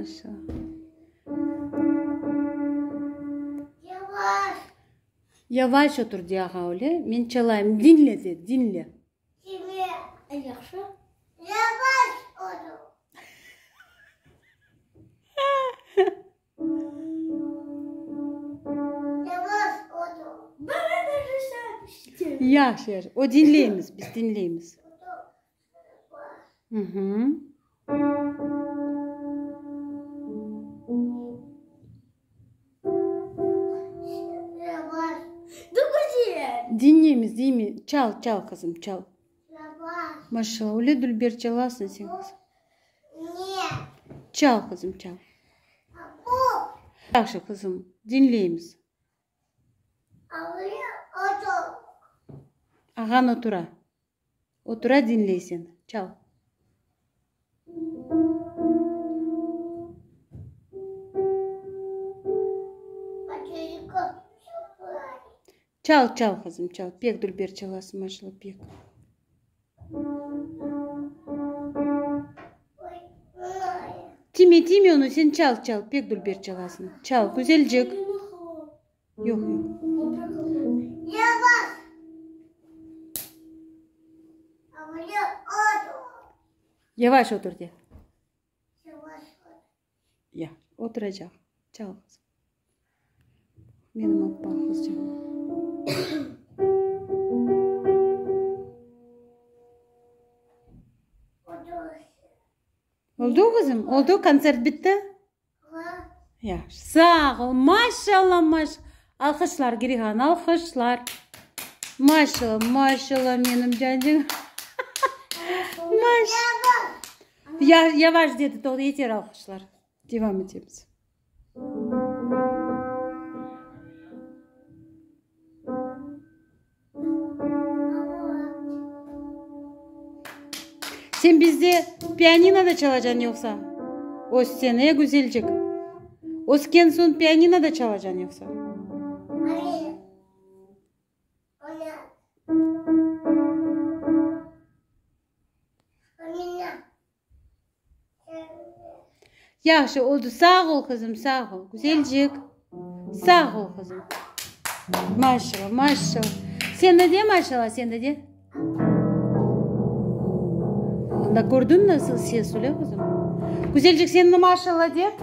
Maşallah. Yavaş. Yavaş otur, de ağa, öyle. Men çalayım. Diñle, de, diñle. Yahşı. Yavaş otur. Yahşı, yahşı. O diñleymiz, biz diñleymiz. Hı-hı. Diñleymiz, deymi? Çal, çal, qızım, çal. Maşallah, öyle dülber çalasıñ sen, qızım. Çal, qızım, çal. Yahşı, qızım, diñleymiz. Ağañ otura. Otura, diñley seni. Çal. Çal, çal, qızım, çal. Pek dülber çalasıñ, maşallah, pek. Tiyme, tiyme onı, sen çal, çal, pek dülber çalasıñ. Çal, güzelcik. Yoq, yoq. Yavaş otur de. Ya, oturacaq. Çal, qızım. Menim appaq qızçığım. Oldu, qızım? Oldu? Kontsert bitti? Yahşı. Sağ ol. Maşallah, maş. Alqışlar, Girihan, alqışlar. Maşallah, maşallah, menim cancığım. Maş. Ya, yavaş dedi, toqta, yeter alqışlar. Devam etemiz. Sen bizde pianinoda çalacañ yoqsa? Össen, e, güzelcik? Ösken soñ pianinoda çalacañ yoqsa? Yahşı, oldı. Sağ ol, qızım, sağ ol. Güzelcik. Sağ ol, qızım. Maşallah, maşallah. Sen de de maşallah, sen de de. Anda kördiñ nasıl ses, öyle qızım? Güzelcik, sen de maşallah de.